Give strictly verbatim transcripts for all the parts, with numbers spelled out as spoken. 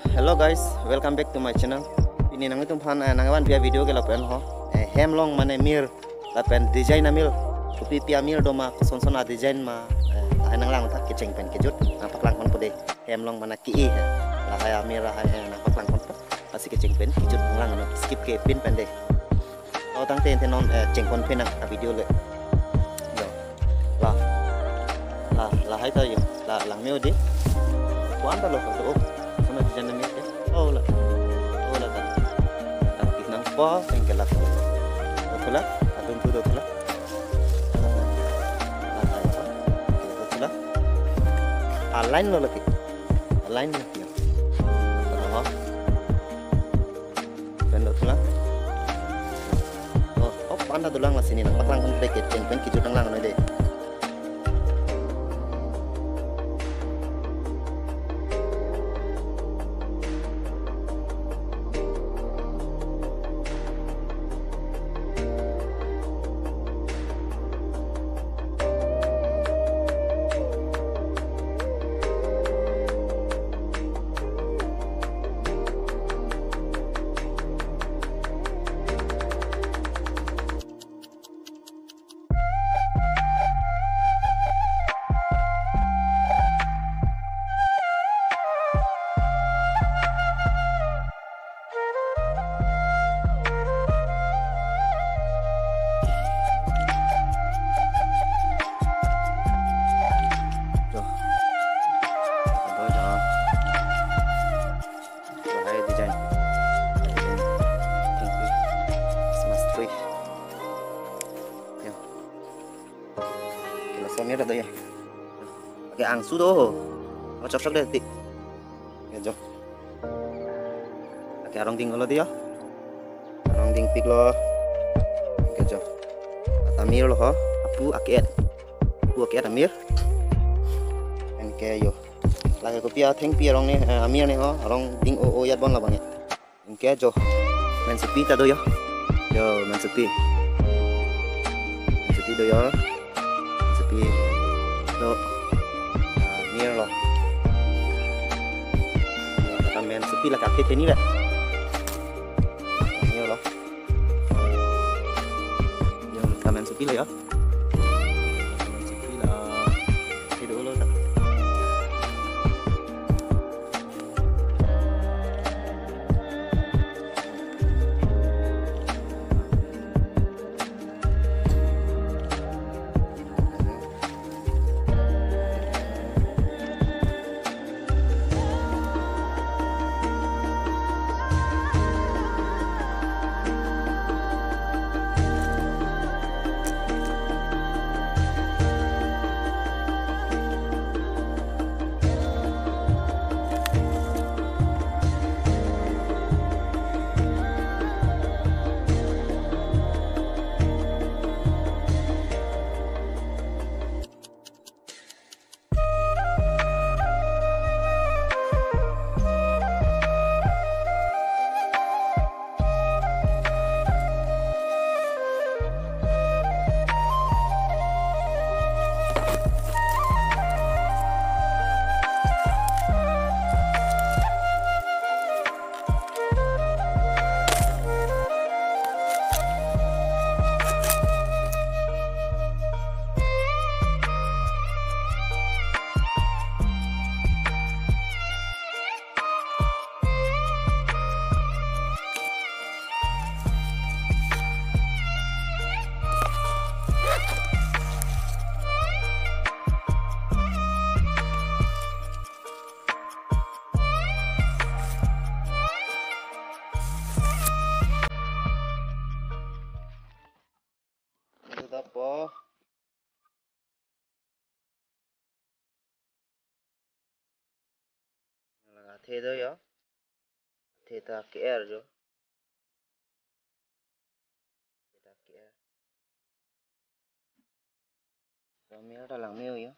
Hello guys, welcome back to my channel. Pini nanglitumphan eh, nangvanpi a-video ke lapen ho. Eh, hem along mane mir lapen design amir. Kopi pi amir do ma, koson son a-design ma. Eh, lahai nanglang thak kecheng pen kejut. Nangpaklang ponpo dei. Hem along mane ke-e he. Lahai amir lahai eh, nangpaklang ponpo. Lasi kecheng pen kejut nanglang, skip kepin pen dei. Oh, tangte ante non eh, cheng ponpin nang a-video le. Yo. La. La, lahai ta yo. La, langme-o dei. Ko-an ta lo to. Oh. Kono design amir ke. Oh, la. Oh, la ta. Tangte nangpo, tengke la. Dothula. Adun tu dothula. La, la, la. Dothula. A-line lo lagi. A-line lo. Yo. Dothula. Pen dothula. Oh, oh, panda dolang lasi ne nangpaklang pen kecheng pen kejut nanglang noi dei. Yo. Ado dah. Lahai design. Thank you. Christmas tree. Yo. Kila somir ado ya. Oke, angsu do. Oh, cocok dei ti. Ya, jo. Oke, arong ding lo dei ya. Arong dingpik lo. Oke, jo. Amir lo ho. Apu ake-et. Apu ake-et amir. Anke yo. Lake kopi athengpi arong ne, eh, amir ne ho. Arong ding o o yat bon labang ya. Anke jo. Mensopi ta do yo. Yo, mensopi. Mensopi do yo. Mensopi do. Ah, mir lo. Yo, kata mensopi la kate teni la. Mir lo. Yo, kata mensopi la yo. Mensopi la. Isi dulu ta. Itu ta po. Laga athe do yo. Athe ta ke-er jo. Athe ta ke-er. Amir ta langme-o yo.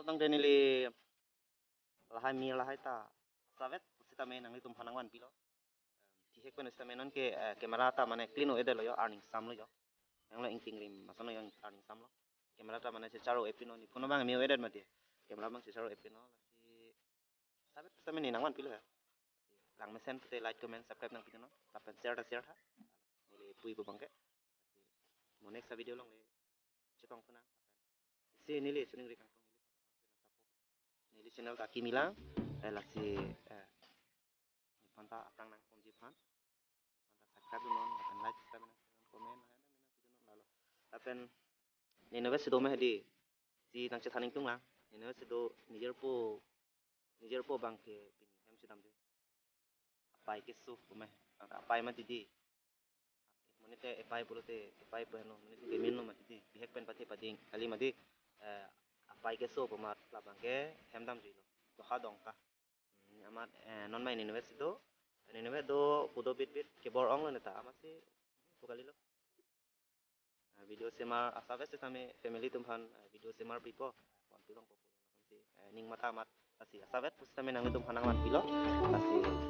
Tangte neli lahai mir lahai ta savet sitame nanglitum aphan nangvanpilo. Thihek pen sitame non ke, eh, camera ta mane clean o-edetlo jo, arning samlo jo. Nanglo ingting rim ason jo, arning samlo. Camera ta mane checharo epino, ne phone abang me o-edet mati. Camera abang checharo epino, lasi savet sitame ne nangvanpilo ya. Langmesen pute like, comment, subscribe nangpinon. Lapen share ta share tha. Neli puji abang ke. Mo next video along le chetong puna. Si neli chuning ri kangtung neli. Neli channel ta kimi lang. Eh, lasi, eh, nephanta aphrang nangponji aphan. Nephanta subscribe non, lapen like, subscribe non, comment, lapen nang video non lalo. Lapen ne inutvet si do me hedi. Si nangchethan ingtung lang. Ne inutvet si do, nijirpo, nijirpo abang ke pini hem si damji. Apai keso pu me. Apai mati di. Monit te apai pulote, apai pu heno, monit te kemin lo mati di. Bihek pen pathe pading kali mati. Eh, apai keso pu amat labang ke hem damjilo. Doha dong ka. Hmm, amat, eh, non mai ne inutvet si do. Ne inutvet do, pudo bit bit kebor-onglo neta. Amatsi pu kalilo. Eh, video semar asavet sitame family atum aphan, eh, video semar pipo. Vanpilong po pulo. Lasi, eh, ning matha amat, lasi asavet pusitame nanglitum aphan nangvanpilo. Lasi